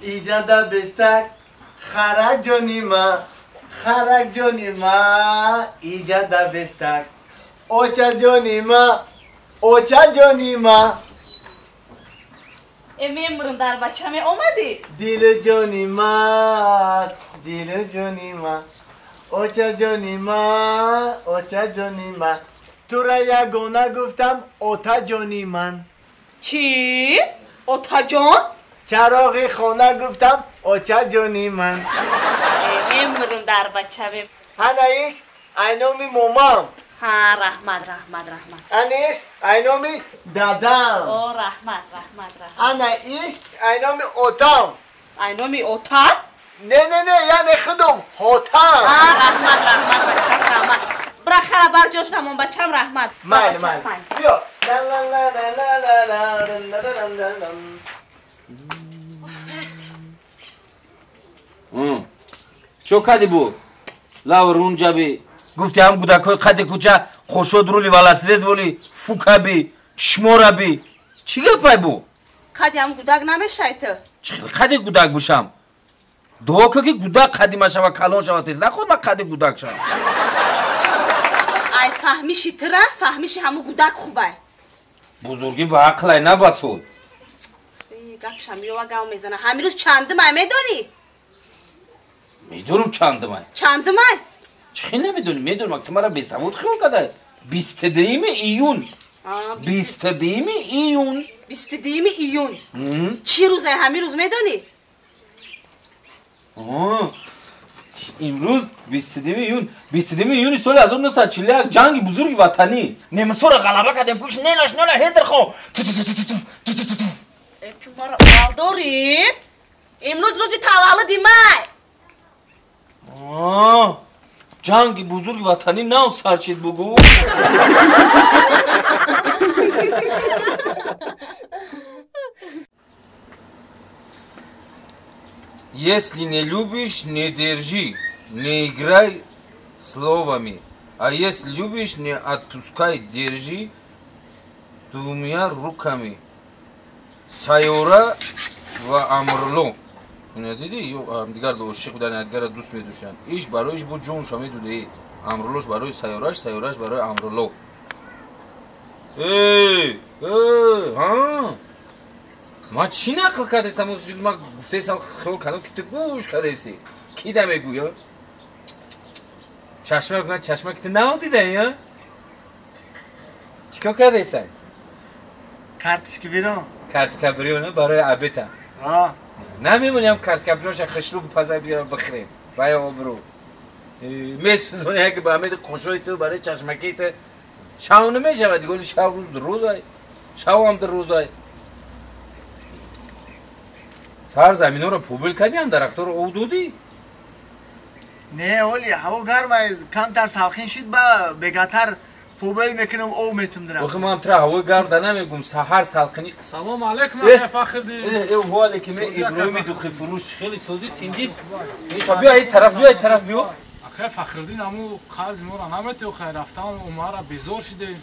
Иҷада бестак харак ҷони ма, харак ҷони ма, иҷада бестак. Оча ҷони ма, оча ҷони ма. Мемурам дар бачаме омадӣ? Дили ҷони ма, дили ҷони ма, оча ҷони ма, оча ҷони ма. Тура ягона гуфтам ота ҷони ман. Чӣ? Отаҷон? Чароғи хона гуфтам оча ҷони ман. Мемурам дар бачаме. Анаиш айноми момам. Ҳа, раҳмат, раҳмат, раҳмат. Анаиш айноми дадам. О, раҳмат, раҳмат, раҳмат. Анаиш айноми отам. Айноми отат? Не, не, не, яъне худум ҳотам. А, раҳмат, раҳмат, бачам, раҳмат. Бира хара бар ҷош намон, бачам, раҳмат. Майли, майли. Биё. Чо кади бу? Лав рунҷаби. Гуфти ҳам гудакҳои қади кӯча қошод рули велосипед воли фукаби чишмораби. Чӣ гапай бу? Қади ҳам гудак намешай ту. Чӣ қади гудак бошам? Дуо кун ки гудак қади машава, калон шава тез. Наход ман қади гудак шавам. Ай фаҳмиши тура, фаҳмиши ҳаму гудак хубай. Бузургӣ ба ақлай на ба сол. Гапшам ёва гав мезана. Ҳамин рӯз чандумай медонӣ? Медонам чандумай. Чандумай? Чӣ хел намедонӣ? Медонам, ту мара бесавод хиёл кадай. 22 июн. 22 июн. 22 июн. Чӣ рӯзай ҳамин рӯз медонӣ? Имрӯз 22 июн, 22 июни соли 1941 ҷанги бузурги ватанӣ. Немисҳоро ғалаба кардем. Гӯш нелаш нела ҳедерхо. Ту маро овал дорӣ? Имрӯз рӯзи таваллуди май. Ҷанги бузурги ватанӣ нав сар шид бугӯ. Если не любишь, не держи, не играй словами. А если любишь, не отпускай, держи двумя руками. Сайёра ва Амрло. Ина диди, дигар ошиқ будан, дигар дӯст медоштанд. Иш барои иш бо ҷонша медуде. Амрлош барои сайёраш, сайёраш барои Амрло. Эй, эй, ҳа? Ман чӣ нақл кардесам? Ман гуфтесам, хиёл кардам ки ту гӯш кардеси. Ки да мегӯя? Чашма кунад, чашма ки ту нав дидаи, а? Чӣ кор кардесай? Карточка бирон. Карточка бирон барои абета. А. Намемонем карточка биронша хушрӯ бипазай биё бихӯрем. Вай обрӯ. Месӯзоне ки ба ҳамин қошои ту барои чашмакии ту шав намешавад, гули шав рӯз рӯзай. Шав ҳам рӯзай. Сар заминҳоро пубил кардиам, дарахтҳоро об додӣ? Не, оли, ҳаво гармай, камтар салқин шид, ба бегатар пубил мекунам, об метум дирам. Охи ман тра ҳавои гарм да намегум, саҳар салқини. Салом алейкум, ака Фахриддин. Э, ва алейкум, Иброҳими духифурӯш, хеле сози тинҷи. Эша биё ай тараф, биё ай тараф биё. Ака Фахриддин, аму қарзи моро наметӣ, охи рафтан умара безор шидем.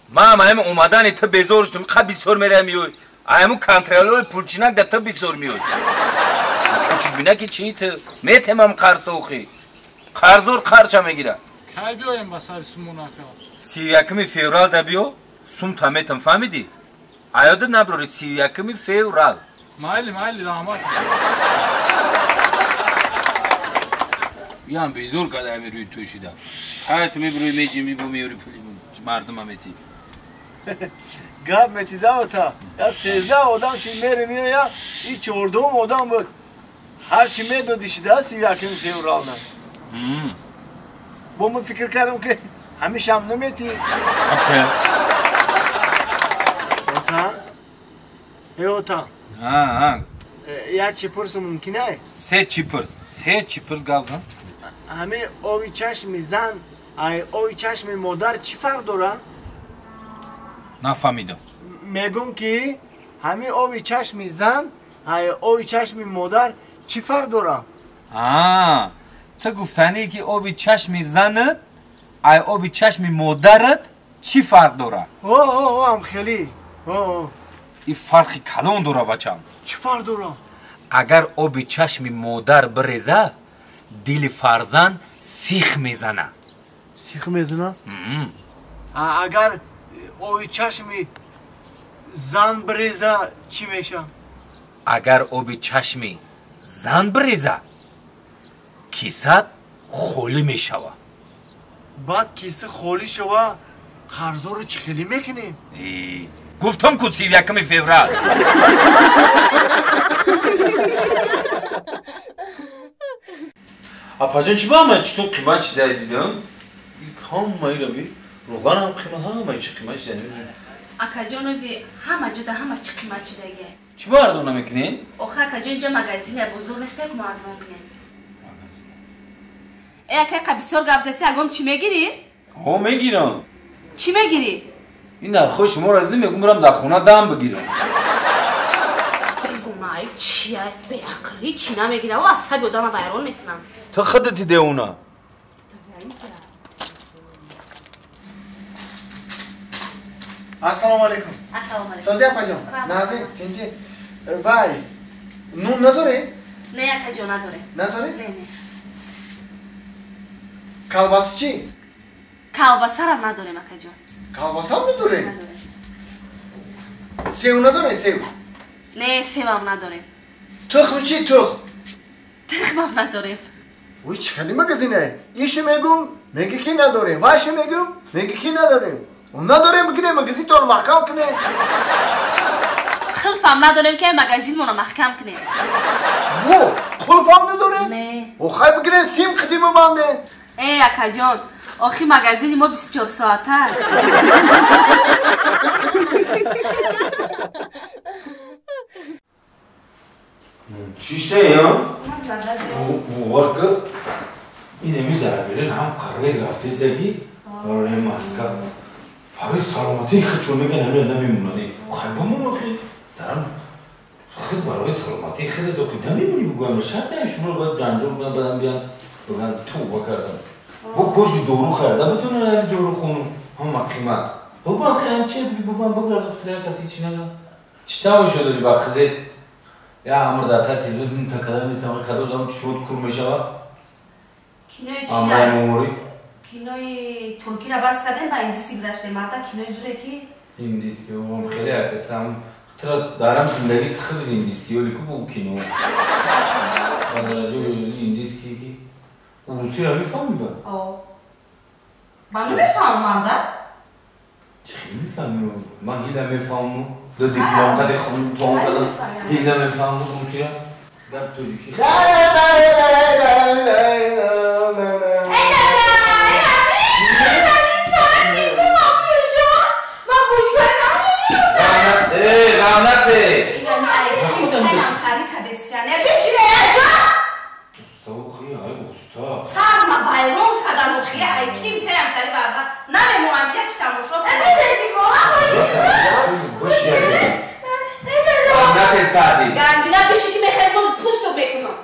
Ман ам омадани ту безор шудам, қа бисёр мерам ёй. Айму контролёри пулчинак да ту бисёр меояд. Чучик бина ки чи ту метемам қарз охи. Қарзор қарша мегира. Кай биёем ба сари сумон ака? 31 феврал да биё, сум та метам, фаҳмидӣ? Аёда наброри 31 феврал. Майли, майли, раҳмат. Ям безор када ами рӯи ту шида. Ҳай ту мебурӯи меҷи мебу меёри пули мардума метӣ. Гап метида ота. Я 13 одам чи мере меоя, и 14 одам буд. Ҳар чи медоди шида 31 феврална. Бо ман фикр кардам ки ҳамешам наметӣ. Ота? Э ота. А, а. Я чӣ пурсум мумкин ай? Се чӣ пурс? Се чӣ пурс гап зан? Ҳами оби чашми зан, ай оби чашми модар чӣ фарқ дора? Нафаҳмидам. Мегум ки ҳами оби чашми зан, ай оби чашми модар чӣ фарқ дора? А, ту гуфтанӣ ки оби чашми занат, ай оби чашми модарат чӣ фарқ дора? О, о, о, ам хеле. О, о. И фарқи калон дора, бачам. Чӣ фарқ дора? Агар оби чашми модар биреза, дили фарзанд сих мезана. Сих мезана? Агар оби чашми зан биреза, чӣ меша? Агар оби чашми зан биреза, кисат холӣ мешава. Баъд киса холӣ шава, қарзоро чӣ хелӣ мекунем? Гуфтам ку 31 феврал. Апаҷон, чӣ ба ман читон қимат чизае дидам? Ҳамаира би роғанам қимат, ҳамаи чӣ қимат чизае намедонам. Акаҷон, ози ҳама ҷода ҳама чӣ қимат чидаге. Чӣ ба арзон намекунед? Охи акаҷон, инҷа магазине бозор несте ку мо арзон кунем. Э акай, қа бисёр гап заси, агом чӣ мегирӣ? Ҳо, мегирам. Чӣ мегирӣ? Ин нархҳои шуморо дидам, мегӯм бирам дар хона дам бигирам. Девона, чия, беақлӣ, чӣ намегира? О, асаби одама вайрон мекунам. Ту худати девона. Ассалому алайкум. Ассалому алайкум. Созӣ апаҷон? Нази, тинҷи. Вай, нун надоред? Не, акаҷон, надорем. Надоред? Не, не. Колбаса чӣ? Колбасарам надорем, акаҷон. Колбасам надоред? Надорем. Сев надоред, сев? Не, севам надорем. Тухм чӣ, тухм? Тухмам надорем. Ой, чӣ хеле магазине? Ише мегум, меги ки надорем. Вайше мегум, меги ки надорем. Надорем, бигирем, магазинтонро маҳкам кунем. Қулфам надорем, ки магазинмонро маҳкам кунем. Во, қулфам надорем? Не. Охай, бигирем, сим қити бибандем. Э, акаҷон, охи магазини мо 24 соата. Чиштаям? Бовар ки инами дар Берлин ҳам қарред рафтезаги барои маска. Барои саломатии худшон мегӯян, ҳамина намемонад. Хай бимон, охи дарам хиз барои саломатии худат, охи намемонӣ, бигӯям шарт наем шуморо бояд ҷанҷол кунанд, баъдан биям бигӯянд тӯба кардам. Бо кошки дору харида битонанд, ҳами дору хонум ҳама қимат. Бобам хелам че бобам бигардо тира каси чӣ нага. Чӣ тамошо дорӣ ба хизе? Я амр дар та телевизор такада мезанам, кадо дам чӯд кур мешавад. Кинои чӣ? Амраи муморӣ. Кинои туркиро бас кардем, ба индиски гузаштем. Марда кинои зуре ки? Индиски, ом хеле ака там тра дарам зиндагӣ худ индиски ёли ку бу кино. Ба дараҷаи индиски ки русиро мефаҳмӣ ба? О. Ба намефаҳмам, марда. Чӣ хеле мефаҳмӣ? Ман ҳила мефаҳмам. Ду диплом қади хун том кардам. Ҳила мефаҳмам русиро. Гап тоҷикӣ. Ганҷина пеши ки мехез боз пусту бекунам.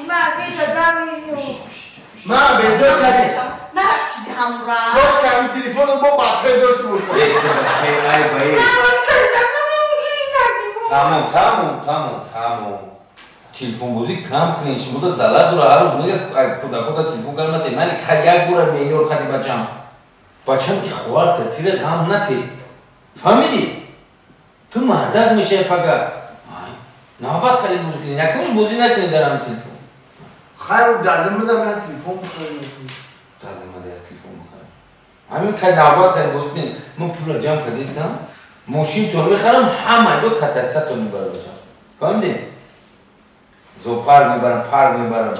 Ман безор кардем. На аз чизи ҳамра. Кош ки ҳамин телефонро бо батарея дошта бошам. Тамом, тамом, тамом, тамом. Телефонбозӣ кам кунед, шумода залал дора. Ҳар рӯз мега кӯдакода телефон кар нате. Ман як бора меъёр қади бачам. Бачам и хоҳар та тира ғам нате. Фаҳмидӣ? Ту мардак мешавӣ пага. Навбат харид бозӣ кунед. Якумш бозӣ накунед дар ҳамин телефон. Хайр, дардам мада ман телефон бихарам. Дардам мада як телефон бихарам. Ҳамин қад навбат харид бозӣ кунед. Ман пула ҷамъ кардистам. Мошинтон мехарам, ҳама ҷо катаксатон мебарам бачам. Фаҳмидед? Зоопарк мебарам, парк мебарам.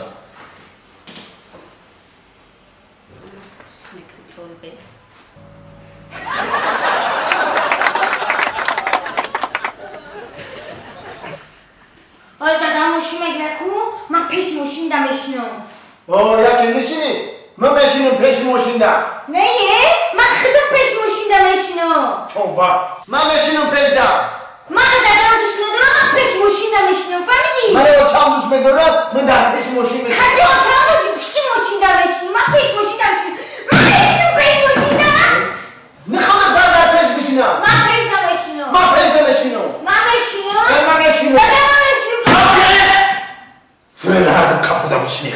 Ой, дадам мошин мегира ку, ман пеш мошинда мешинам. О, яке мешинӣ? Ман мешинам пеши мошинда. Не, не, ман худам пеш мошинда мешинам. Тоба, ман мешинам пешда. Ман дадам дӯст медорам, ман пеш мошинда мешинам, фаҳмидӣ? Ман очам дӯст медорад, ман дар пеши мошин мешинам. Хади очам боши, пишти мошинда мешинам, ман пеш мошинда мешинам. Ман мешинам пеш мошинда. Мехоҳам дар пеш бишинам. Ман пеш намешинам. Ман пеш намешинам. Ман мешинам. Ман мешинам. Дадам Френ ҳардат қафуда бишни.